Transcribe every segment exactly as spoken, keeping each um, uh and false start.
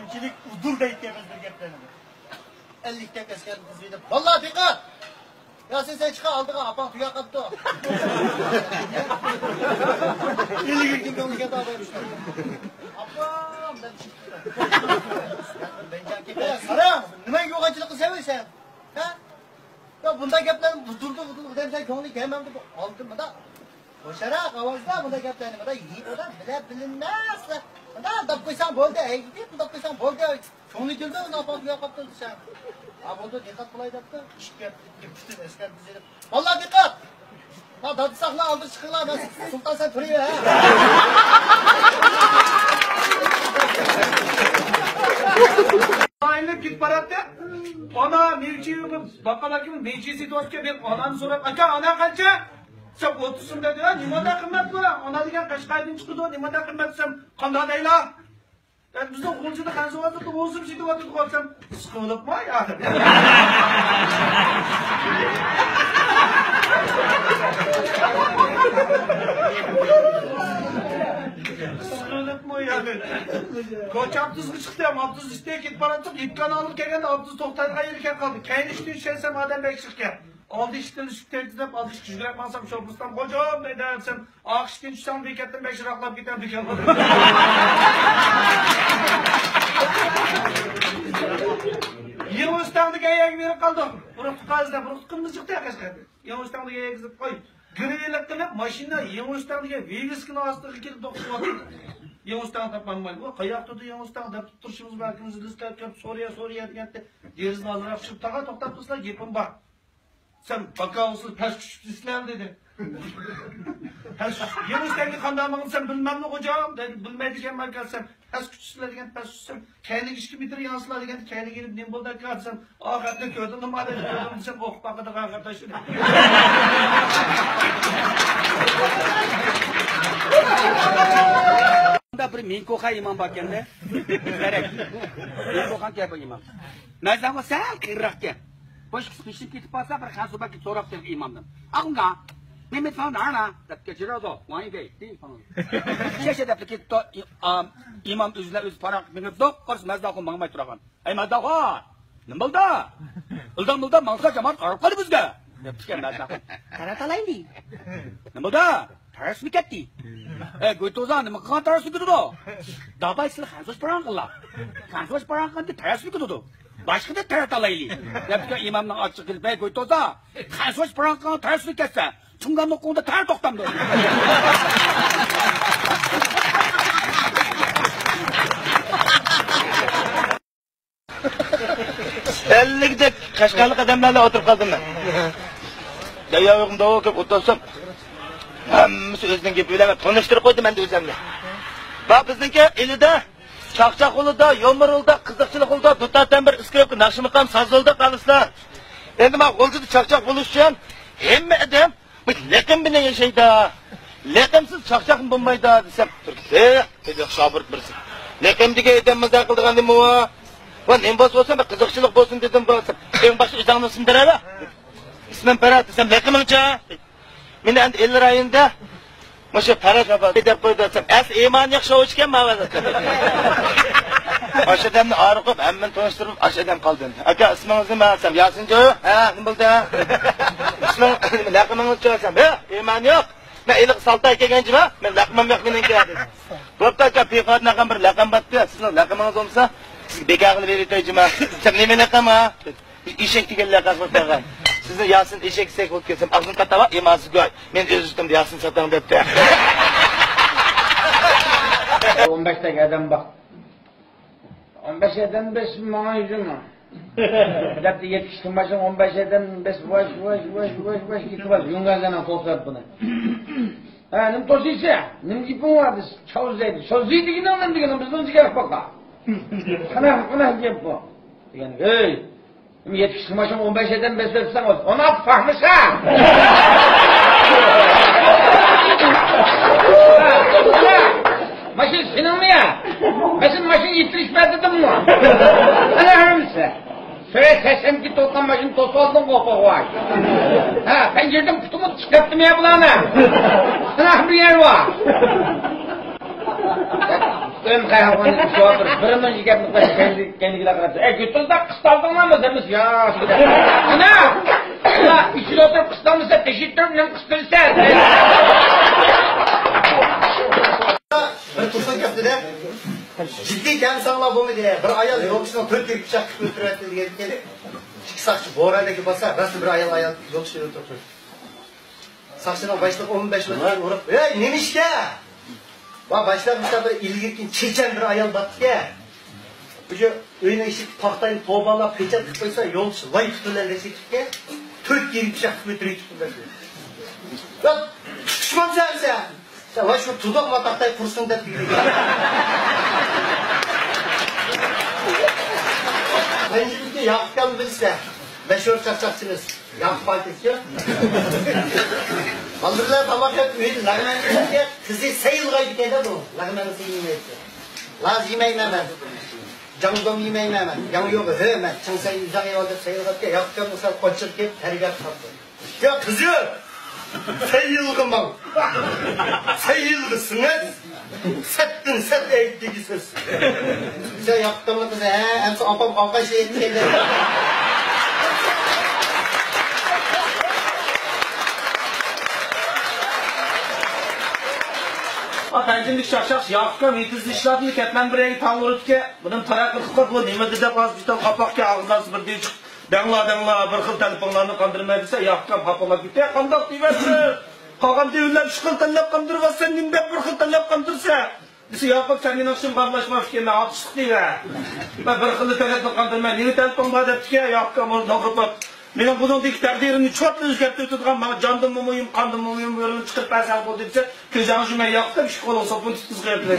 كېيىنچىلىك ئۇدۇل دەيتتى بىز بىر گەپلەرنى. ئەللىكتەك ئەسكەرنى تىزىۋېلىپ، «باللا دىققەت! ياسىن، سەن چىققان ئالدىغا، ئاپاڭ تۈگەپ قاپتۇ.» ئىلگىرىكى كۆڭلى كەلدى ئاپام. «ئاپام!» دەپ چىقتى. «قاراڭ، نېمە يوغانچىلىق قىلسەن سەن؟ ھە؟ يا، بۇنداق گەپلەرنى بۇزۇلدى، بۇزۇلدى دەمسەن كۆڭلى كەلمەمدۇ؟ بۇ ئالدىن مۇنداق يۇمشاراق ئاۋازدا بۇنداق گەپلەرنى مۇنداق يىپ بىلەن بىلىنمەس. مۇنداق دەپ قويساڭ بولدى، ھەي، دەپ مۇنداق قويساڭ بولدى. كۆڭلى كېلدى، ئۇنىڭ ئاپام تۈگەپ قاپتۇ دېسەم. ھا، بولدى، دىققەت قىلاي دەپتۇ. ئىككى گەپ، پۈتۈن ئەسكەر تىزىلىپ، «باللا دىققەت! ھا، دادا ساقلار ئالدىغا چىقىڭلار، مەن سۇلتان سەن تۇرۇۋەر.» ئايلىنىپ كېتىپ باراتتى. ئانا نېچە يىل باققان ئاكىمىز نېچە يىل سېتىۋاتىدىكەن دەپ ئانامنى سوراپ، «ئاكا، ئانا قانچە؟» دېسەم، «ئوتتۇز سوم» دەيدۇ. «ھە، نېمانداق قىممەت بۇ؟ ئانا دېگەن قەشقەردىن چىقىدۇ، نېمانداق قىممەت؟» دېسەم، «قانداق دەيلا؟» بىزنىڭ غۇلجىدا خەنزۇ بازىرىدا بولسىمۇ سېتىۋاتىدىغۇ دېسەم، قىسقا بولۇپمۇ يا دەپ. قىسقا بولۇپمۇ يا دەپ. كوچا ئاپتوبۇسقا چىقتىم، ئاپتوبۇس ئىستەپ كېتىپ باراتتۇق. يىپ كانالغا كەلگەندە ئاپتوبۇس توختايدىغان يېرى كەپ قالدى. كەينى ئۈستىنى چۈشەنسەم ئادەم بەك جىقكەن. ئالدى ئىشىكتىن چۈشۈپ تېرىكتە دەپ، ئالدى ئىشىككە يۈگۈرۈپ ماڭسام، شوپۇرستان، «خوجام» دەيدۇ دېسەم، «ئاق ئىشىكتىن چۈشسەڭ بېكەتتىن بەك يىراقلاپ كېتەمدىكەن.» يېڭى ئۆستەڭدىكى يەرگە بېرىپ قالدۇق. ئۇرۇقتۇق ھازىر، ئۇرۇقتۇقىمىز يوق تېخى قەشقەردە. يېڭى ئۆستەڭدىكى يەرگە كېلىپ، قوي، گىرۋىلىق قىلىپ، ماشىنا يېڭى ئۆستەڭدىكى ۋىۋىسكىنىڭ ئاستىغا كېلىپ توختىۋاتىدۇ. يېڭى ئۆستەڭ تاپالماي، «ۋو، قاياقتىدۇ يېڭى ئۆستەڭ؟» دەپ تۇرۇشىمىز بار ئىكەن، دېسكا كەپ، «سورىيە، سورىيە» دېگەنتى، دېرىزىنى ئازراق ئېچىپ، «تاغا، توختاپ تۇرسىلا، گېپىم بار.» سەن باكاۋۇسىز پەس چۈشۈپسىلەر دېدى. پەس چۈشۈپ، يېڭى ئۆستەڭگە قانداق ماڭدى دېسەم، بىلمەمدۇ خوجام دېدى. بىلمەيدىكەنمەن ئەكەل دېسەم، پەس چۈشۈپسىلەر دېگەن پەس چۈشسەم، كەينىگە ئىككى مېتىر يانسىلا دېگەن، كەينىگە يېنىپ نېمە بولدى ئەكەل دېسەم، ئا خەتنى كۆردۈڭلىما دېدى. كۆردۈم دېسەم، ئوقۇپ باقىدىغان خەت ئاشۇ. بۇندا بىر مىڭكوخا ئىمام باركەندە. كېرەك. مىڭكوخان كەبى ئىمام. مەزھەبى سەل قىرىراقكەن. بۇ ئىككىسى پېشىپ كېتىپ قالسا، بىر خەنزۇ باكى سوراپتۇ ئىمامدىن. «ئاغۇڭگا، نېمە تاڭ نانا؟» دەپ كەچۈرىدۇ. «ۋاڭ گەي، دېڭ فاڭ.» شېشە دەپلا كېتىپتۇ. ئىم-، ئام-، ئىمام ئۆزىلا ئۆزى پاراڭ مېڭىپتۇ. قارىسا، مەزداخۇن ماڭماي تۇرغان. «ئەي مەزداخۇن، نېمە بولدى؟ ئىلدام-ئىلدام ماڭسا، جامائەت قاراپ قالدى بىزگە.» دەپتىكەن مەزداخۇن. «قارا تالايلى.» «نېمە بولدى؟ تەرسمۇ كەتتى؟» «ئەي گۇيتوزا، نېمە قىلغان تەرسمۇ كېتىدۇ؟ داباي سىلى خەنزۇچە پاراڭ قىللا. خەنزۇچە پاراڭ قىلغاندا تەرسمۇ كېتىدۇ. باشقىدا تەرەت ئالايلى.» دەپتىكەن ئىمامنىڭ ئاچچىقى كېلىپ، «ئەي گۇيتوزا، خەنزۇچە پاراڭ قىلغان تەرسمۇ كەتسە، چۇڭگان نوقۇڭدا تەر توختامدۇ.» ئەللىكدەك قەشقەرلىك ئادەملەر بىلەن ئولتۇرۇپ قالدىم مەن. دەريا بويىغا مۇنداق كېلىپ ئولتۇرسام، ھەممىسى ئۆزىنىڭ گېپى بىلەن تونۇشتۇرۇپ قويدى مەن ئۆزۈمنى. بار بىزنىڭكى ئىلىدە چاقچاق قولىدا، يومۇر قولىدا، قىزىقچىلىق قولىدا، دۇتار تەمبۇر، ئىسكىرىپكا، ناخشا مۇقام، ساز قولىدا قالىسىلەر. ئەمدى مانا غۇلجىدا چاقچاق بولۇش ئۈچۈن ھەممە ئادەم بۇ لېقىم بىلەن ياشايدۇ. لېقىمسىز چاقچاقمۇ بولمايدۇ دېسەم، تۈركىسى دېدى شابىرت بىرسى. لېقىم دېگەن ئادەم مۇنداق قىلىدىغان نېمە ئۇ؟ ۋە نېمە بولسا بولسۇن، بىر قىزىقچىلىق بولسۇن دېدىم. بولسا، ئەڭ باشتا ئۆزۈڭنىڭ ئىسمىنى بېرەلە. ئىسمىم پەرھات دېسەم، لېقىمىڭچە؟ مېنى ئەمدى ئىلى رايونىدا مۇشۇ پەرھات ئاپا دەپ قويدى دېسەم، ئەسلى ئىمانى ياخشى ئوچىكەن ماۋۇ. ئاشۇ ئادەمنى ئارىغا قويۇپ، ھەممىنى تونۇشتۇرۇپ، ئاشۇ ئادەم قالدى. ئاكا، ئىسمىڭىز نېمە دېسەم، ياسىنجۇ. ھە، نېمە بولدى؟ ئىسمىڭ، لەقىمىڭىزچۇ دېسەم، ھە، ئىمانى يوق. مەن ھېلىقى سالتاي كەلگەن جىما، مەن لەقىمىم يوق مېنىڭكى دېدى. بوپتۇ ئاكا، پىخوتنىڭ بىر لەقەم بارتى، سىزنىڭ لەقىمىڭىز بولمىسا، سىزگە بىكار قىلىپ بېرىۋېتەي جىما. دېسەم، نېمە لەقەم ھا؟ ئېشەك دېگەن لەقەم قويۇپ قويغان. سىزنى ياسىن ئېشەك دېسەك بولۇپ كەتسەم، ئاغزىنى قاتاۋا، ئىمانسىز گۇي. مەن ئۆز ئۈستۈمدە ياسىن ساتاڭ دەپتۇ. ئون بەشتەك ئادەم بار. ئون بەش ئادەم بېسىپ ماڭا يۈزۈڭ. دەپتۇ، يەتكۈچە ماشىنا ئون بەش ئادەم بېسىپ ۋاش، ۋاش، ۋاش، ۋاش، ۋاش كېتىۋاتىدۇ. يۇڭگازەننىڭ توسۇپ بۇنى. ھە، نېمە توسۇيسەن؟ نېمە گېپىڭ بار دېسە، چاۋزەي دېدى. چاۋزەي دېگىنىڭ نېمە دېگىنىڭ بىزنىڭ جىگەر پاقا. قانداق، قانداق گەپ بۇ؟ دېگەن، ھەي، نېمە يەتكۈچە ماشىنا ئون بەش ئادەم بېسىپ ئۆتسەڭ، ئۇنى پاھمىسا. ماشىنا سېنىڭمۇ يا؟ مەن سېنى ماشىنا يېتىلىش بەر دېدىممۇ؟ ئەنە ھەممىسى. سۆرە سەسەنكى توققان ماشىنا توسۇۋالدىڭغۇ، قوغاي. ھە، پەنجىرىدىن پۇتۇمۇ چىقىرتتىم يا بۇلارنى. ئەنە بىر يەر بار. ئۆم قايغان ئىش بىر مىنچە گەپنى قويۇپ، كەينىدىكىلەر قاراپ، ئەي، گۈتۈڭدە قىستالدىڭلارمۇ دەيمىز، يا، ئانا، ئانا، ئىچىدە ئولتۇرۇپ قىستالمىسا، تېشىپ تۇرۇپ نېمە قىستىلىسەن؟ بىر تۇرسۇن كەپتىدە، جىددىي كەمساڭلار بولمىدى. بىر ئايال يولدىشىنىڭ تۆت يىل پىچاق تىقىپ ئۆلتۈرۈۋەتتى دېگەن ئىكەن. ئىككى ساقچى بورانەكە باسا، راستلا بىر ئايال، ئايال يولدىشىنى ئۆلتۈرۈپ قويدى. ساقچىنىڭ باشلىقى ئون بەش مىنۇت ئۇرۇپ، ھەي، نېمە ئىشكە؟ ۋا باشلىق، مۇشۇ بىر ئىلگىرىكى چېچەن بىر ئايال بارتىكەن. بۇ ئۆينىڭ ئىشىكى تاختاينى توۋا باغلاپ، پېچەت قىلىپ قويسا، يولدىشى لاي تۇتۇۋېلىپ كېتىپتىكەن. تۆت يېرى پىچاق تىقىپ ئۆلتۈرۈۋېتىپتۇ. يا، تۇتۇشمامسەن سەن؟ سەن ۋاي شۇ تۇزاق ماتاقتاي قۇرسۇن دەپ دېگەن. مەن يىگىتنى ياقۇپ ئاكامنى بىلىسىلەر. مەشھۇر چاقچاقچىمىز. ياقۇپ ئاكىسى. بالدۇرلا تاماق يەپ ئۆيدە لەغمەن ئىچكەن قىزى سەي يىلغايدىكەن-دە بۇ. لەغمەن سەي يېمەيدىكەن. لاز يېمەيمەن مەن. جاڭدوم يېمەيمەن مەن. ياڭ يوغ ھۆ مەن. چىڭ سەي يۈزەڭ يەۋال دەپ سەي يىلغاپتىكەن. ياقۇپ ئاكام بولسا قونچىلىپ كېلىپ تەربىيە قىلىپتۇ. يا قىزى، سەي يىلغىماڭ. سەي يىلغىسىڭىز، سەتتىن سەت ئەيىب دېگۈسىز. سەن ياقتىڭمۇ قىزى، ھە؟ ئەمسە ئاپام ئاقاش ئېيتكەندە. پەنجىمدىكى شاخشاخ ياقۇپ ئاكام ئېتىزدا ئىشلەپلا كەتمەن بىر يەرگە تاۋۇرۇپتىكەن. بۇنىڭ تاراققا قىلىپ، بۇ نېمە دېدى دەپ ئاز بىتال قاپاقكەن، ئاغزىنى بىر دېيىپ چىقىپ، دەڭلا، دەڭلا، بىر خىل تەلىپىڭلارنى قاندۇرماي دېسە، ياقۇپ ئاكام خاپىلاپ كېتىپ، قانداق دېيىۋەتسىڭىز؟ قالغان دېۋىلەر ئۈچ خىل تەلەپ قاندۇرۇۋاتسا، نېمە دەپ بىر خىل تەلەپ قاندۇرسا؟ دېسە، ياقۇپ، سەن مېنىڭ ئىشىمغا ئارىلاشماس ئىكەن، مەن ئاتۇشلۇق دەيمەن. مەن بىر خىل تەلەپنى قاندۇرىمەن، نېمە تەلىپىڭ بار دەپتىكەن، ياقۇپ ئاكام ئۇنى توڭقۇپ، مېنىڭ بۇنىڭدىكى تەقدىرىمنى چوتلا ئۆزگەرتىۋېتىدىغان، ماڭا جاندىنمۇ مۇھىم، قاندىنمۇ مۇھىم بىرىنى چىقىرىپ بەرسەڭ بولدى دېسە، كۆزۈڭنى يۇماي ياقۇپ دەپ ئىككى قولىغا سوپۇن تۇتقۇزۇپ قويۇپتۇ.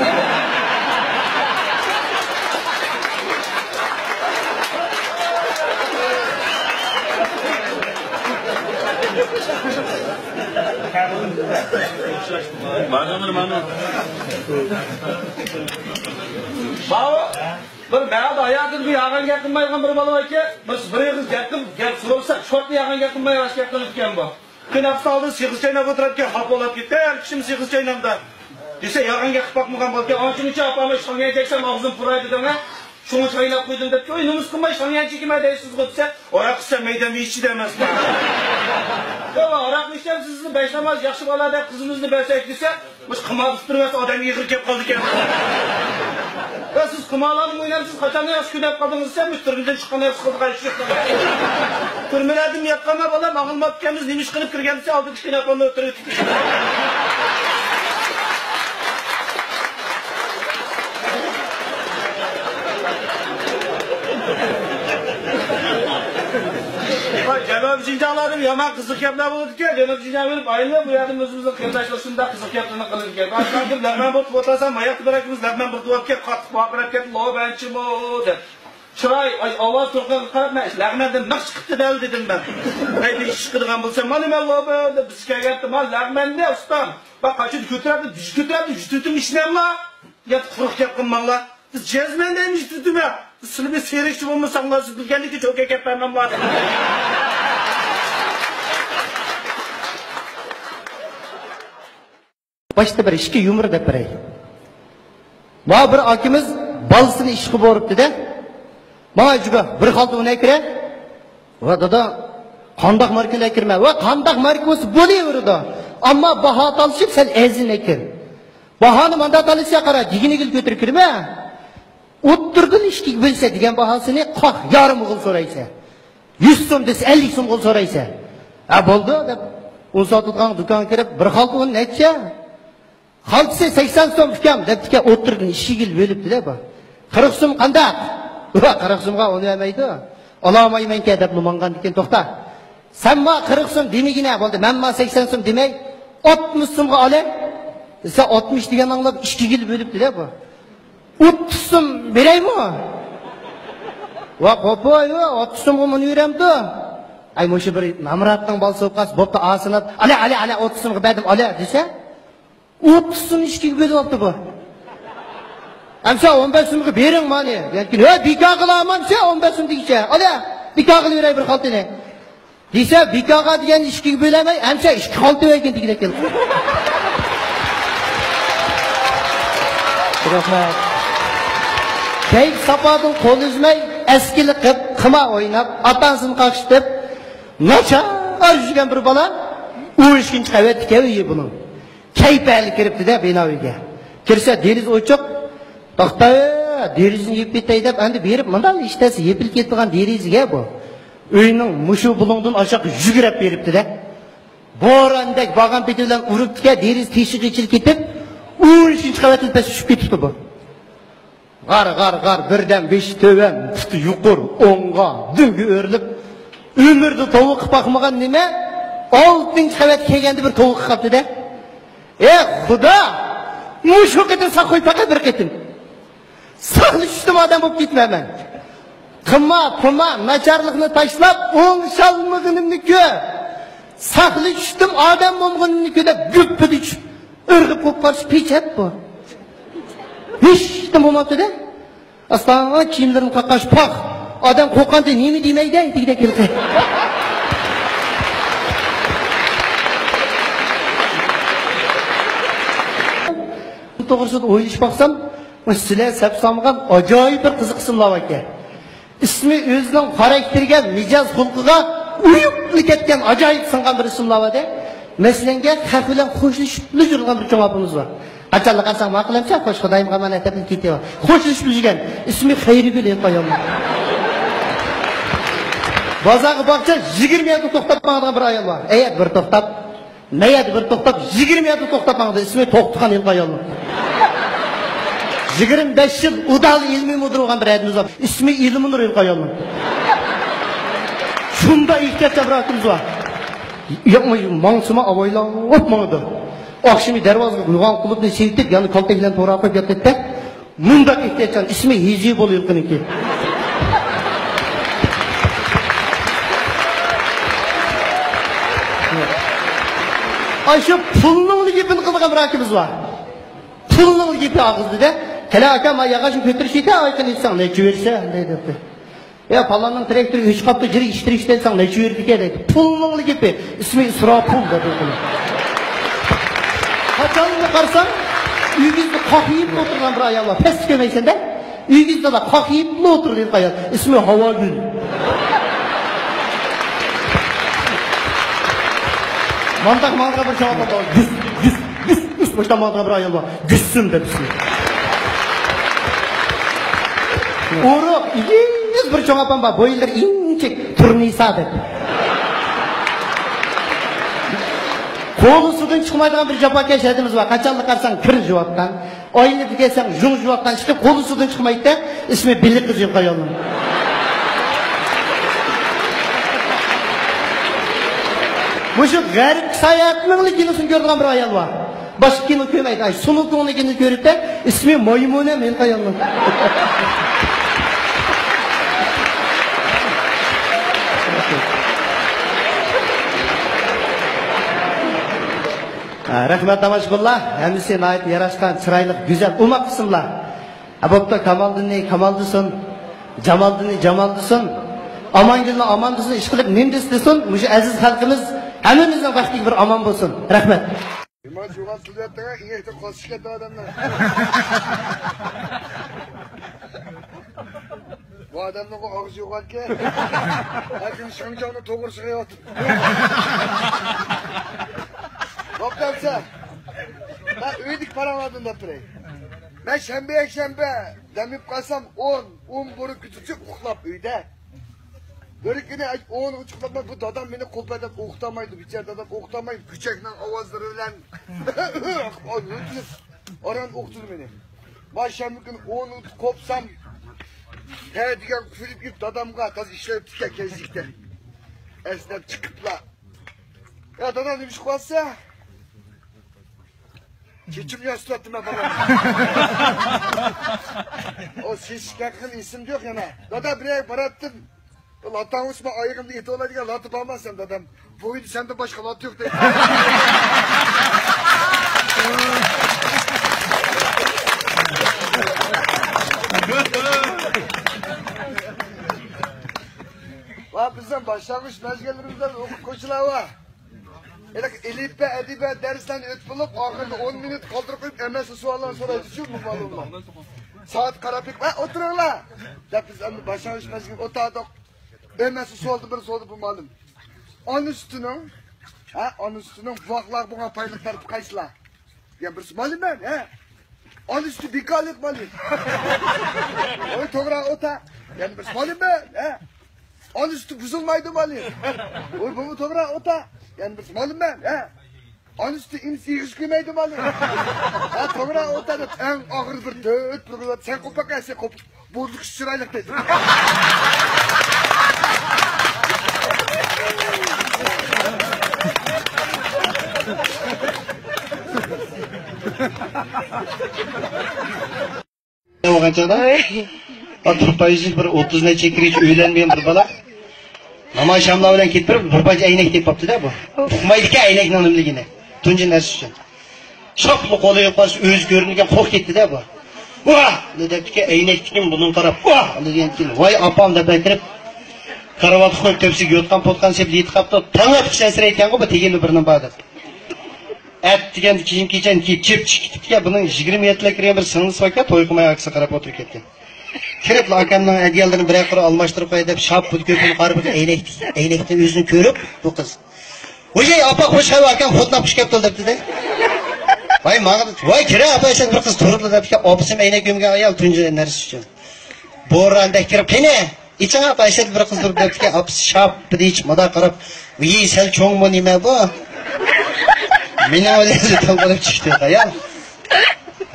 مانا، مانا، مانا. باۋۇ، بىر مەھەلدە ھاياتىدا بىر يالغان گەپ قىلمايدىغان بىر بالا بار ئىكەن. بىر، بىر ئېغىز گەپ قىلىپ، گەپ سورىسا، شۇنداق يالغان گەپ قىلماي، راست گەپ قىلىدىكەن بۇ. كۈن ئەپسى ئالدىدا سېغىز چايناپ ئولتۇراتتىكەن، خاپا بولۇپ كېتىپ، ھەر كىشىمۇ سېغىز چاينامدا دېسە، يالغان گەپ قىلىپ باقمىغان بولىدىكەن. ئانچە-مۇنچە ئاپام شاڭيەن چەكسەم ئاغزىم پۇرايدۇ دەڭە. شۇڭا چايناپ قويدۇم دەپتۇ. ۋاي، نومۇس قىلماي شاڭيەن چېكىمەن دەيسىزغۇ دېسە، ھاراق ئىچسەم مەيدەم ئىچىدە ئەمەسمۇ. ياق، ھاراقنى ئىچسەم سىزنى بەش ناماز ياخشى بالا دەپ قىزىمىزنى بەرسەك دېسە، مۇشۇ قىمار ئۇستۇرمەس ئادەم ئېغىر كەپ قالىدىكەن. ۋە سىز قىمارلارنى ئويناپسىز، قاچان ياخشى كۈن دەپ قالدىڭىز دېسە، مۇشۇ تۈرمىدىن چىققان ياخشى قىلىدىغان ئىش يوق. تۈرمىلەردىن ياتقانما بالام، ئاڭلىماپتىكەنمىز، نېمە ئىش قىلىپ كىرگەن دېسە، ئالدىدىكى كىناپلارنى ئۆلتۈرۈۋېتىپتۇ. جەنۇبىي شىنجاڭلاردا يامان قىزىق گەپلەر بولىدىكەن. جەنۇبىي شىنجاڭغا بېرىپ ئايلىنىپ، بۇ يەردىن ئۆزىمىزنىڭ قېرىنداشلار شۇنداق قىزىق گەپلەرنى قىلىدىكەن. باشقا بىر لەغمەن بولۇپ ئولتۇرسام، ھاياتتا بىر ئىككىمىز لەغمەن بىر دۇۋاپكەن قاتتىق ۋارقىراپ كەتتى، لوبەنچىمۇ دەپ. چىراي، ئاي، ئاۋاز تۇرقىغا قاراپ، مەن لەغمەندىن مىخ چىقىپتۇ دەل دېدىم مەن. ئەي، بىر ئىش چىقىدىغان بولسا، مانا مەن لوبەن دەپ بىز كەلگەنتى، مانا لەغمەننى ئۇستام. مەن قاچىدا كۆتۈرەتتى، بىز كۆتۈرەتتى، يۈتۈتۈم ئىشلەملا. يا قۇرۇق گەپ قىلماڭلار. بىز جەزمەن دەيمىز، يۈتۈتۈمە. بىز سىلى بىر سېرىكچى بولمىساڭلار، سىز بىلگەنلىكتە چوكا گەپ بەرمەڭلار. باشتا بىر ئىككى يۇمۇر دەپ بېرەي. ما بىر ئاكىمىز بالىسىنى ئىشقا بورۇپتۇ-دە. ماڭا ئەجىبە بىر خالتا ئۇن ئەكىرە. ۋە دادا، قانداق ماركىنى ئەكىرمە؟ ۋە قانداق ماركا بولسا بولۇۋېرىدۇ. ئەمما باھا تالىشىپ سەل ئەرزىن ئەكىر. باھانى ماندا تالىسا قارا، دېگىنىگىلا كۆتۈرۈپ كىرمە. ئوتتۇرىدىن ئىككىگە بۆلسە دېگەن باھاسىنى قاق يارىمىغىلا سورايسەن. يۈز سوم دېسە، ئەللىك سومغىلا سورايسەن. ھە، بولدى دەپ، ئۇن ساتىدىغان دۇكانغا كىرىپ، بىر خالتا ئۇن نەچچە؟ خالتىسى سەكسەن سوم ئۇكام دەپتىكەن، ئوتتۇرىدىن ئىككىگە بۆلۈپتۇ-دە بۇ. قىرىق سوم قانداق؟ ۋە قىرىق سومغا ئۇن بەرمەيدۇ. ئالالمايمەنكەن دەپلا ماڭغاندىكىن، توختا. سەن ما قىرىق سوم دېمىگىنە بولدى، مەن ما سەكسەن سوم دېمەي، ئاتمىش سومغا ئالە دېسە، ئاتمىش دېگەن ئاڭلاپ ئىككىگە بۆلۈپتۇ-دە بۇ. ئوتتۇز سوم بېرەيمۇ؟ ۋا قوپاي، ئوتتۇز سومغا مۇنى بېرەمدۇ؟ ئەي، مۇشۇ بىر نامراتنىڭ بالىسى بولۇپ قالسا، بوپتۇ، ئاسىناپ، ئالە، ئالە، ئالە، ئوتتۇز سومغا بەردىم، ئالە دېسە، ئوتتۇز سومنى ئىككىگە بۆلۈۋاپتۇ بۇ. ئەمسە ئون بەش سومغا بېرىڭ مانى. يەنكى، ھە، بىكارغا ئالامەن دېسە، ئون بەش سوم دېگۈچە، ئالە، بىكارغا بېرەي بىر خالتىنى دېسە، بىكارغا دېگەن ئىككىگە بۆلەلمەي، ئەمسە ئىككى خالتا بەرگەن دېگۈدەك كەلدى. رەھمەت. كەيپ ساپادىن قول ئۈزمەي، ئەسكىلىك قىپ، قىمار ئويناپ، ئاتا-ئانىسىنى قاقشىتىپ، ناچار يۈرگەن بىر بالا ئون ئىككىنچى قەۋەتتىكەن ئۆيى بۇنىڭ. كەيپى ھەلى كىرىپتۇ-دە بىنا ئۆيگە. كىرسە دېرىزە ئوچۇق. توختا، دېرىزىنى يېپىپ ئۆتەي دەپ، ئەمدى بېرىپ مۇنداق ئىشتەسى يېپىلىپ كېتىدىغان دېرىزىگە بۇ. ئۆينىڭ مۇشۇ بۇلۇڭدىن ئاشاققا يۈگۈرۈپ بېرىپتۇ-دە. بوراندەك بارغان پېتى بىلەن ئۇرۇپتىكەن، دېرىزە تېشىغا ئېچىلىپ كېتىپ، ئون ئۈچىنچى قەۋەتتىن پەس چۈشۈپ كېتىپتۇ بۇ. غار، غار، غار، بىردەم بېشى تۆۋەن، پۇتى يۇقىرى، ئوڭغا، دۈڭگە ئۆرۈلۈپ، ئۆمرىدە توۋا قىلىپ باقمىغان نېمە، ئالتىنچى قەۋەتكە كەلگەندە بىر توۋا قىلىپ قاپتۇ-دە. ئى خۇدا، مۇشۇ قېتىم ساق قوي، پەقەت بىر قېتىم. ساقلىشىشتىن ئادەم بولۇپ كېتىمەن مەن. قىما، پۇما، ناچارلىقنى تاشلاپ، ئوڭشالمىغىنىمنى كۆر. ساقلىشىشتىن ئادەم بولمىغىنىمنى كۆر دەپ، گۈپپىدە چۈشۈپ، ئىرغىپ قوپقاچ پېچەت بۇ. ھېچنېمە بولماپتۇ-دە. ئاستا كىيىملىرىنى قاققاچ پاخ. ئادەم قورققاندا نېمە دېمەيدۇ دېگۈدەك ھېلىقى. بۇ توغرىسىدا ئويلىشىپ باقسام، سىلەر سەپ سالمىغان ئاجايىپ بىر قىزىق ئىسىملار باركەن. ئىسمى ئۆزىنىڭ خاراكتېرىگە، مىجەز خۇلقىغا ئۇيۇپلا كەتكەن ئاجايىپ سىڭغان بىر ئىسىملار بار-دە. مەسىلەنگە، خەق بىلەن خوشلىشىپلا يۈرىدىغان بىر چوڭ ئاپىمىز بار. قاچانلا قارىساڭ، ماقۇلەمچە، خوش، خۇدايىم ئامان ئەتەپلا كېتىۋا. خوشلىشىپ يۈرگەن. ئىسمى خەيرىگۈل ئېيتقان ئايال. بازارغا باقسا، يىگىرمە يەردە توختاپ ماڭىدىغان بىر ئايال بار. ئەيەت بىر توختاپ. مەيەدە بىر توختاپ، يىگىرمە يەردە توختاپ ماڭدى. ئىسمى توختىخان ھېلىقى ئايالنىڭ. يىگىرمە بەش يىل ئۇدال ئىلمىي مۇدىر بولغان بىر ھەدىمىز بار. ئىسمى ئىلمىنۇر ھېلىقى ئايالنىڭ. شۇنداق ئېھتىياتچان بىر ئاكىمىز بار. ياقماي ماڭسىمۇ ئاۋايلاپ ماڭىدۇ. ئاخشىمى دەرۋازىغا يوغان قۇلۇپنى سېلىپ، يەنە كالتەكلەرنى تورا قويۇپ ياتىدىكەن. مۇنداق ئېھتىياتچان، ئىسمى ھېزى بول ھېلىقىنىڭكى. ئاشۇ پۇلنىڭلا گېپىنى قىلىدىغان بىر ئاكىمىز بار. پۇلنىڭلا گېپى ئاغزىدا-دە. كەلە ئاكا، ما ياغاچنى كۆتۈرۈشۈيتە، ئايقىنى ئېيتساڭ نەچچە بېرىسەن دەيدۇ. يا پالاننىڭ تىراكتورى ئۆچۈپ قاپتۇ، جىرى ئىشتىرىشتەن ساڭ نەچچە يۈرىدىكەن دەيدۇ. پۇلنىڭلا گېپى، ئىسمى ئىسراپىل دەپ ئوقۇلۇپ. قاچانلا قارىساڭ، ئۆگزىدە قاق يېيىپ ئولتۇرغان بىر ئايال بار. پەس كۆرمەيسەن-دە. ئۆگزىدە قاق يېيىپلا ئولتۇرىدىغان ئايال. ئىسمى ھاۋاگۈل. مانداق ماڭىدىغان بىر چوڭ ئاپام بار. گۈس، گۈس، گۈس، گۈس، مۇشۇنداق ماڭىدىغان بىر ئايال بار. گۈلسۈم دەپ ئىسمى. ئورۇق، ئېگىز بىر چوڭ ئاپام بار. بويلىرى ئىنچىك، تۇرنىسا دەپ. قولى سۇدىن چىقمايدىغان بىر جاپاكەش ھەدىمىز بار. قاچانلا قارىساڭ كىر يۇۋاتقان. ئايلىنىپ كەلسەڭ يۇڭ يۇۋاتقان ئىشتە قولى سۇدىن چىقمايدۇ-دە. ئىسمى بېلىق قىز ھېلىقى ئايالنىڭ. مۇشۇ غەرب ساياھەتنىڭلا كىنوسىنى كۆرىدىغان بىر ئايال بار. باشقا كىنو كۆرمەيدۇ. ئاي، سۇنۇكۇڭنى كىنو كۆرۈپ-تە، ئىسمى مايمۇنەم ھېلىقى ئايالنىڭ. ھە، رەھمەت، تاماشىبىنلار. ھەممىسى ناھايىتى ياراشقان، چىرايلىق، گۈزەل، ئوماق ئىسىملار. ھە، بوپتۇ، كامالدىننى كامال دېسۇن، جامالدىننى جامال دېسۇن، ئامانگۈلنى ئامان دېسۇن، ئىشقىلىپ نېمە دېسە دېسۇن، مۇشۇ ئەزىز خەلقىمىز ھەممىمىزنىڭ بەختىگە بىر ئامان بولسۇن. رەھمەت. نېمانچە يوغان تىللىۋەتتىڭ-ھە، ئېڭەكتىن قاز چىقىۋەتتى ئادەمنىڭ. بۇ ئادەمنىڭ ئاغزى يوغانكەن. ھەر كۈنى شاڭجاڭنىڭ توغرىسىغا ياتىدۇ. بوپتۇ ئەمسە. مەن ئۆيدىكى پاراڭلاردىن دەپ بېرەي. مەن شەنبە، يەكشەنبە دەم ئېلىپ قالسام، ئون، ئون بىرگىچە ئۇخلاپ ئۆيدە. بىر كۈنى ئون ئۇچۇقلاپ بۇ دادام مېنى قوپەدەپ ئوقۇتالمايدۇ، بىچارە دادام ئوقۇتالمايدۇ، كۈچەكنىڭ ئاۋازلىرى بىلەن ئاران ئوقۇتىدۇ مېنى. ما شەنبە كۈنى ئون قوپسام، ھە دېگەن كۈلۈپ كېلىپ دادامغا، تازا ئىشلەپتىكەن كەچلىكتە. ئەسنەپ چىقىپلا. يا دادا، نېمە ئىش قىلىۋاتىسەن؟ چېچىمنى ياسىتىۋەتتىم مەن بالام. ئۇ سېسىق ھەققىدىن ئېسىمدە يوق يەنە. دادا، بىر يەرگە باراتتىم. لاتاڭ ئۇسما ئايىغىمدا ئېتىۋالاي دېگەن لاتا بارماسەن دادام. بويىدا سەندىن باشقا لاتا يوق دەيدۇ. ۋە بىزنىڭ باشلانغۇچ مەزگىللىرىمىزدە ئوقۇتقۇچىلار بار. ھېلىقى ئېلىپبە، ئەدىبە دەرسلەرنى ئۆتۈپ بولۇپ، ئاخىرىدا ئون مىنۇت قالدۇرۇپ قويۇپ، ھەممىسى سوئاللارنى سورايدىچۇ، بۇ مالۇملار. سائەتكە قاراپ بېقىپ، «ھە، ئولتۇرۇڭلار!» دەپ، بىز ئەمدى باشلانغۇچ مەزگىلگە ئولتۇردۇق. ھەممىسى سوئالدىن بىر سوئالدا بۇ مالۇم. ئانا سۈتىنىڭ، ھە، ئانا سۈتىنىڭ بوۋاقلارغا بولغان پايدىلىق تەرىپى قايسىلار؟ دېگەن بىرسى مالۇم مەن، ھە. ئانا سۈتى بىكارلىق مالۇم. ۋاي، توغرا ئوتا. يەنە بىرسى مالۇم مەن، ھە. ئانا سۈتى بۇزۇلمايدۇ مالۇم. ۋاي، بۇمۇ توغرا ئوتا. يەنە بىرسى مالۇم مەن، ھە. ئانا سۈتى ئىنىسى يىغىش كۆرمەيدۇ مالۇم. ھە، توغرا ئوتا دەپ، ئەڭ ئاخىرى بىر تۆت، بىر، سەن قوپاق، سەن قوپۇق. بولدى، كىشى چىرايلىق دېدى. بولغان چاغدا، ئا، تۇرپان يۈزلۈك بىر ئوتتۇز نەچچە كىرىچ ئۆيلەنمىگەن بىر بالا. ناماز شاملار بىلەن كېتىپ بېرىپ، بىر پارچە ئەينەك تېپىپ قاپتۇ-دە بۇ. ئۇقمايدىكەن ئەينەكنىڭ نېمىلىكىنى. تۇنجى نەرسە ئۈچۈن. شاپلا قولىغا قارىسا ئۆزى كۆرۈنگەن قوق كەتتى-دە بۇ. «ۋاھ!» دەپتىكەن، ئەينەكتىكىن بۇنىڭغا قاراپ، «ۋاھ!» دېگەنتىكىن، «ۋاي ئاپام» دەپ ئەكىرىپ، كارىۋاتقا قويۇپ، تۆپىسىگە يوتقان-پوتقان سېلىپ يېتىپ قاپتۇ. تاڭ ئاتقۇچە ئەنسىرەيدىكەنغۇ، بۇ تېگىلى بىرنېمە بار دەپ. ئەتىگەن كېيىن كېچەن كېيىپ چېپىپ چىقىپ كېتىپتىكەن، بۇنىڭ يىگىرمە يەتتىلا كىرگەن بىر سىڭلىسى باركەن، توي قىلماي ئاكىسىغا قاراپ ئولتۇرۇپ كەتكەن. كىرىپلا ئاكامنىڭ ئەدىياللىرىنى بىرەر قۇر ئالماشتۇرۇپ قوياي دەپ، شاپپىدە كۆرپىنى قارىغۇ، ئەينەكتە، ئەينەكتە ئۆزىنى كۆرۈپ، بۇ قىز. «ۋوي، ئاپا، خوش خەۋەر ئەكەن، خوتۇن ئاپا كەپتۇ» دەپتۇ-دە. ۋاي، ماڭا، «ۋاي، كىرە ئاپا، سەن بىر قىز تۇرۇپلا» دەپتىكەن، ئاپىسىمۇ ئەينەك كۆمگەن ئايال تۇنجى نەرسە ئۈچۈن. بورراندەك كىرىپ، «قېنى، ئېچىڭ ئاپا، ئەشەدە بىر قىز تۇرۇپتۇ» دەپتىكەن، ئاپىسى شاپپىدە ئېچىپ، مۇنداق قاراپ، «ۋىي، سەل چوڭمۇ نېمە بۇ؟» مېنىڭ ئۆزۈمدىن قىلىپ چىقتى ئايال.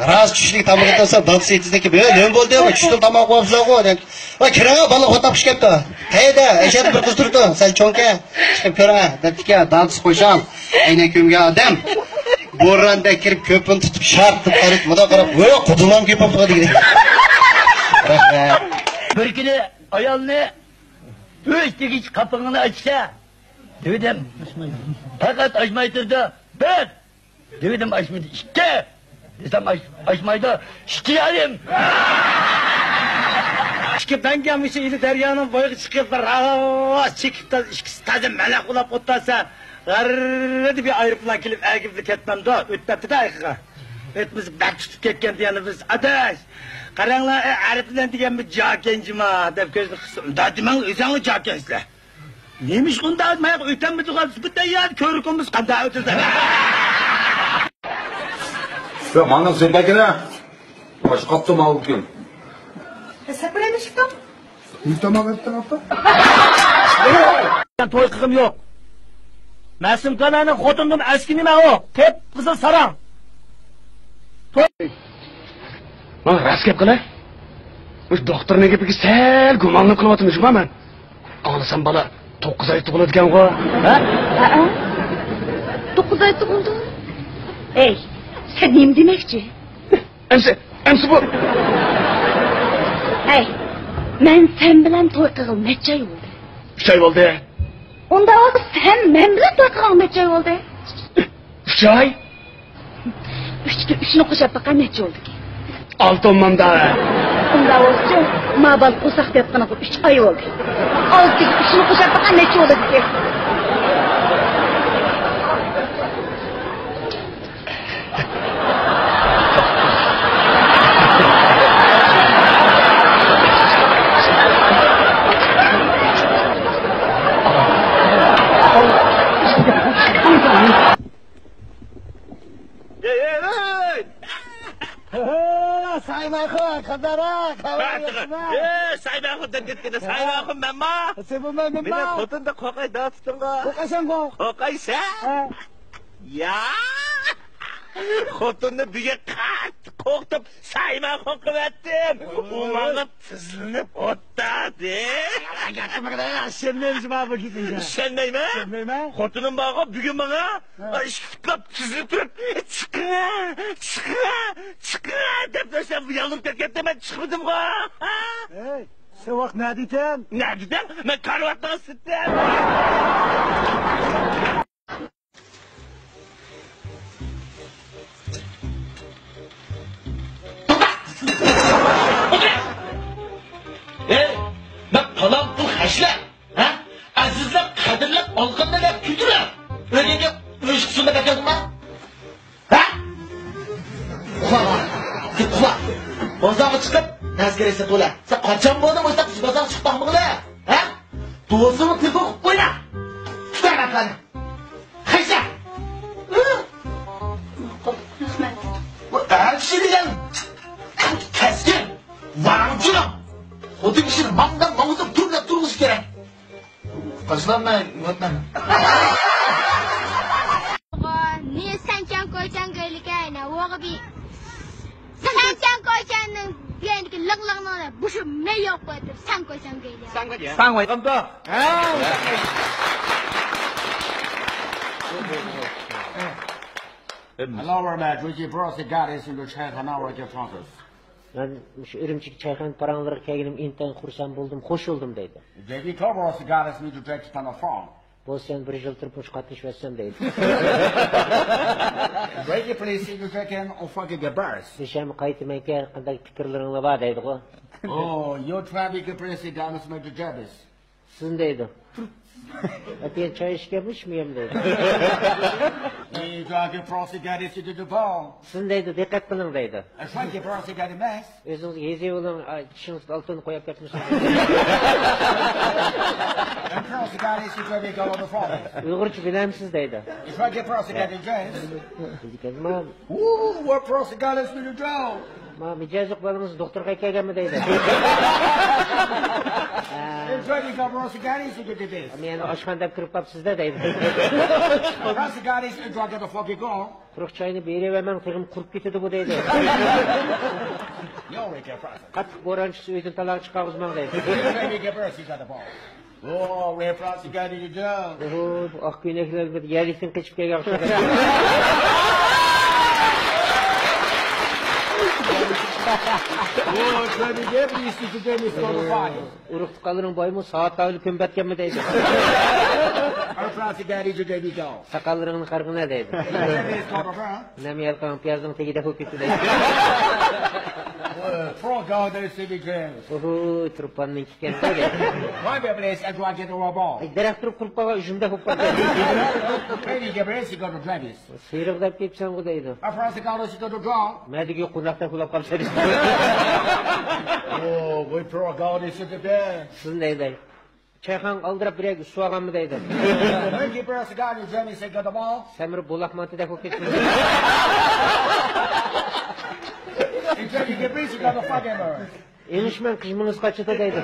راست چۈشلۈك تاماق ئېتىۋاتسا، دادىسى ئېتىزدىن كېلىپ، «ھە، نېمە بولدى؟ چۈشتىن تاماق قىلىۋاتىسىلەرغۇ» دەپ. «ۋاي، كىرىڭە، بالا خوتۇن ئاپا كەپتۇ.» «قەيەردە؟» «ئەشەدە بىر قىز تۇرىدۇ.» «سەل چوڭكەن، چىقىپ كۆرۈڭە» دەپتىكەن، دادىسى خوشال. ئەينەك كۆمگەن ئادەم. بورراندەك كىرىپ، كۆپۈن تۇتۇپ، شارت دەپ قاراپ، مۇنداق قاراپ، «ۋوي، قۇدۇمام كۆپ بوپتۇ» دېگەن. رەھمەت. بىر كۈنى ئايالنى ئۆي دېگۈچە قاپىقىنى ئاچسا، دېدىم، پەقەت ئاچماي تۇرىدۇ. بىر! دېدىم، ئاچمىدى. ئىككى! دېسەم، ئاچ-، ئاچمايدۇ. ئىككى يارىم! ئىككى بەڭگە مۇشۇ ئىلى دەريانىڭ بويىغا چىقىپ، بىر راۋاس چېكىپ، تازا ئىككىسى تازا مەلەق ئۇلاپ ئولتۇرسا، غەررىدە بىر ئايروپىلان كېلىپ، ئەگىبلا كەتمەمدۇ؟ ئۆتۈپ كەتتى-دە ئايىغىغا. ئۆتمىسە، بەك تۇتۇپ كەتكەن دېگەننى بىز. «ئاداش، قاراڭلار، ئەي، ئەرەبلەر دېگەنمۇ جاكەن جۇما» دەپ كۆزىنى قىسسا، «ئۇنداق دېمەڭلار، ئۆزۈڭلار جاكەنسىلەر.» «نېمىشقا ئۇنداق؟ ماياق ئۆتەممىدى غالىسى بۇ تەييار كۆرۈكىمىز قانداق ئۆتىدۇ؟» ياق، ماڭا سۆزلەگىنە. باشقاپتۇ ماۋۇ كۈن. سەپەرەمىشىپتۇ. نېمە تاماق ئەتتىڭ، ئاپا؟ توي قىلغۇم يوق. مەسۇم كانانىڭ خوتۇنىدىن ئەسكى نېمە ئۇ؟ قىپقىزىل ساراڭ. توي. مانا راست گەپ قىلە. مۇشۇ دوختۇرنىڭ گېپىگە سەل گۇمانلىنىپ قېلىۋاتىمەن جۇما مەن. ئاڭلىسام بالا توققۇز ئاي تۇغۇلىدىكەنغۇ. ھە؟ ھەئە. توققۇز ئاي تۇغۇلدى. ئەي، سەن نېمە دېمەكچى؟ ئەمسە، ئەمسە بۇ. ھەي، مەن سەن بىلەن توي قىلغىلى نەچچە ئاي بولدى؟ ئۈچ ئاي بولدى. ئۇنداق بولسا سەن مەن بىلەن توي قىلغىلى نەچچە ئاي بولدى؟ ئۈچ ئاي. ئۈچكە ئۈچنى قوشۇپ باققان نەچچە بولدىكىن؟ ئالتە ئوممامدا. ئۇنداق بولسىچۇ، ما بالا قورساقتا ياتقىنىغا ئۈچ ئاي بولدى. ئالتىگە ئۈچنى قوشۇپ باققان نەچچە بولىدىكىن؟ ئەي، ئەي، ئەي! ھە، سايماخۇن، قىزارا، خەۋەر يوقمۇ؟ ئەي، سايماخۇن دەپ كەتكەندە، سايماخۇن مەنما؟ سېنىڭ مەنما؟ مېنىڭ خوتۇندا قوقاي داتىتىڭغا. قوقايسەنغۇ؟ قوقايسەن؟ ھە. يا! خوتۇننى بۈگۈن قاتتىق قوقۇتۇپ، سايماخۇن قىلىۋەتتىم. ئۇ ماڭا تىزلىنىپ ئولتۇردى. يامان گەپ قىلمىغىن، ئە، ئىشەنمەيمەن جۇما بۇ گېپىڭگە. ئىشەنمەيمەن؟ ئىشەنمەيمەن. خوتۇنۇم بارغۇ، بۈگۈن ماڭا، ھە، ئىككى پۇتلاپ تىزلىنىپ تۇرۇپ، «چىقىڭە، چىقىڭە، چىقىڭە» دەپ، يالۋۇرۇپ كەتكەندە مەن چىقمىدىمغۇ. ھە؟ ئەي، سەن ۋاقىت نەدىكەن؟ نەدىدەم؟ مەن كارىۋاتنىڭ ئۈستىدە. ئەي، مەن پالان پۇل خەجلەپ، ھە؟ ئەزىزلەپ، قەدىرلەپ ئالغاننى دەپ كۈلدۈرە. ئۆزۈڭگە، بازار چىقتاڭمىغىلى، ھە؟ دوزىمۇ تېلېفون قىلىپ قويلا. تۇتاي مەن قېنى. خەيشە. ماقۇل، رەھمەت. بۇ ئەر كىشى دېگەن كەسكىن، ۋاراڭچۇلۇق. خوتۇن كىشىنى ماڭداپ ماڭغۇزۇپ تۈرلەپ تۇرغۇزۇش كېرەك. قاچىلانما، يوتمەن. نى سەنچەن كويچەن گەيلىكەن، ۋوغبى. سەنچەن كويچەننىڭ بېيەندىكى لىڭلىڭنىڭ بۇشۇ مەي يوق بولدى. سەن كويچەن گەيلى. سەن كويچەن. سەن كويچەن. ھە. Hello, we're mad. Would you bros the goddess in the chat and our get sponsors? مەن مۇشۇ ئۈرۈمچىگە چايخانا پاراڭلىرىغا كەلگىنىم ئىنتايىن خۇرسەن بولدىم، خوش بولدۇم دەيدۇ. J B Cobra the goddess need to take the phone. بولسا يەنە بىر يىل تۇرۇپ مۇشۇ قاتنىشىۋەتسەم دەيدۇ. Reggie, please, you can offer the bars. دېسەم قايتىمەنكەن، قانداق پىكىرلىرىڭلار بار دەيدىغۇ. Oh, you try to get the goddess make the jabbies. سىزنى دەيدۇ. ئەتىگەن چاي ئىچكەنمۇ ئىچمىگەنمۇ دەيدۇ. You try to get the goddess to the ball. سىزنى دەيدۇ، دىققەت قىلىڭ دەيدۇ. ئۆزىڭىزگە يېزىۋېلىڭ، ئا، چىشىڭىزدا ئالتۇن قويۇپ كەتمىسۇن. ئۇيغۇرچە بىلەمسىز دەيدۇ. بىلىدىكەنمەن. ما مىجەزلىك بالىڭىز دوختۇرغا كەلگەنمۇ دەيدۇ. مەن ئاشخانا دەپ كىرىپ قاپسىز-دە دەيدۇ. قۇرۇق چاينى بېرىۋەرمەڭ، تېخىمۇ قۇرۇپ كېتىدۇ بۇ دەيدۇ. قاتتىق بوران چىقسا ئۆيدىن تالاغا چىقارغۇزماڭ دەيدۇ. ئوھو، بۇ ئاق كۆينەكلەر بىر يەرلىكتىن قېچىپ كەلگەن ئوخشايدۇ. ئۇرۇق-تۇغقانلىرىڭ بايمۇ، ساۋات تاۋىلى كۆمۈپ ئەتكەنمۇ دەيدۇ. ساقاللىرىڭنى قارىغىنە دەيدۇ. نەم يالقان پىيازنىڭ تېگىدە بولۇپ كېتىدۇ دەيدۇ. ئوھو، تۇرپاننىڭ ئىكەن دەيدۇ. دەرەخ تۇرۇپ قۇرۇپ قالغان ئۈزۈمدەك بولۇپ قالدى. سېرىق دەپ كېتىپسەنغۇ دەيدۇ. مەدىگە قوناقتەك ئۇلاپ قاپسەن. سىزنى دەيدۇ. چايخانىغا ئالدىراپ بىر يەرگە ئۈسۈۋالغانمۇ دەيدۇ. سەمرە بۇلاق مانتىدەك بولۇپ كەتتى. ئېڭىشمەن قىژمىڭىز قاچىدۇ دەيدۇ.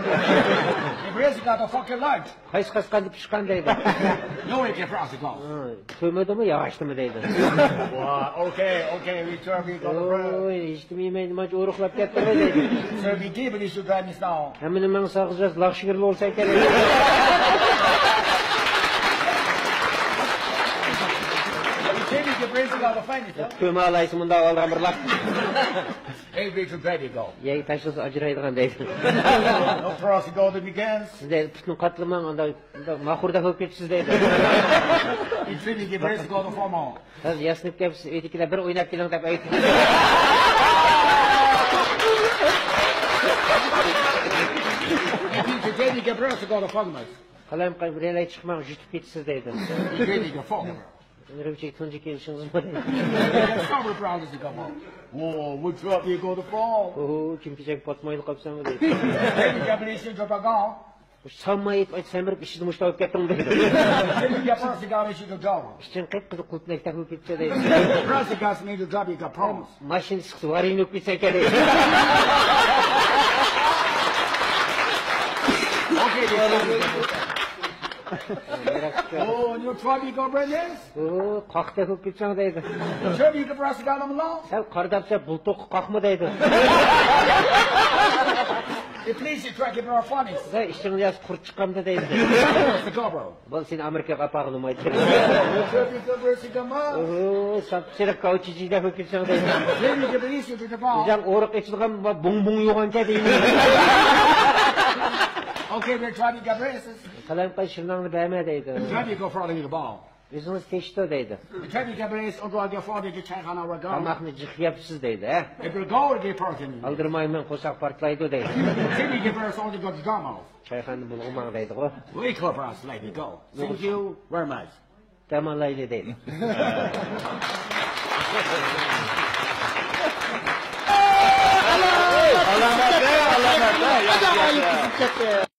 قايسى قاسقاندا پىشقان دەيدۇ. تۆمۈردىمۇ، ياغاچتىمۇ دەيدۇ. ئوي، ھېچنېمە يېمەي نېمانچە ئورۇقلاپ كەتتىڭ دەيدۇ. ھەممە نېمەڭ ساغىز لاخشىگىرلا بولسا كېرەك. تۆمە ئالايسى مۇنداق ئالغان بىر لاخ. يەرگە تاشلىسا ئاجرايدىغان دەيدۇ. سىز دەيدۇ، پۇتنى قاتلىماڭ، ئانداق ماخۇردەك بولۇپ كېتىسىز دەيدۇ. سىز ياسىنىپ كەپسىز، ئۆيدىكىلەر بىر ئويناپ كېلىڭ دەپ ئەۋەتىدۇ. قالايمىقان بىرەيلەن چىقماڭ، يۇتۇپ كېتىسىز دەيدۇ. ئۈرۈمچىگە تۇنجى كېلىشىڭىزمۇ دەيدۇ. ئوھو، كىم كېچەك پاتمايلا قاپسەنغۇ دەيدۇ. سانماي ئېيتىپ ئايتسام بېرىپ ئىچىدە مۇشۇ تاۋۇپ كەتتىڭ دەيدۇ. ئىچىڭ قىپقىزىل قۇلۇپ نەكتەك بولۇپ كېتىپتۇ دەيدۇ. ماشىنا سىقسا ۋارىنى بولۇپ كېتىسەن كەن دەيدۇ. قاقتەك بولۇپ كېتىسەن دەيدۇ. سەل قارا دەپسە بۇلتۇققا قاقما دەيدۇ. ئىچىڭنى ياسا قۇرت چىقامدۇ دەيدۇ. بولسا سېنى ئامېرىكىغا ئاپارغىلى بولمايدۇ. ساپسېرىق كاۋچىجىدەك بولۇپ كېتىسەن دەيدۇ. ئۆزۈڭ ئورۇق ئېچىدىغان بۇڭ بۇڭ يوغانكەن دەيدۇ. قالايمىقان شىرناڭنى بەرمە دەيدۇ. ئۆزىڭىز تېشىتىۋ دەيدۇ. تاماقنى جىق يەپسىز دەيدۇ، ھە؟ ئالدىرىمايمەن، قورساق پارتلايدۇ دەيدۇ. چايخانىنى بۇلغىماڭ دەيدىغۇ. دەم ئالايلى دەيدۇ. ئالامەت، ئالامەت، ياخشى، ياخشى.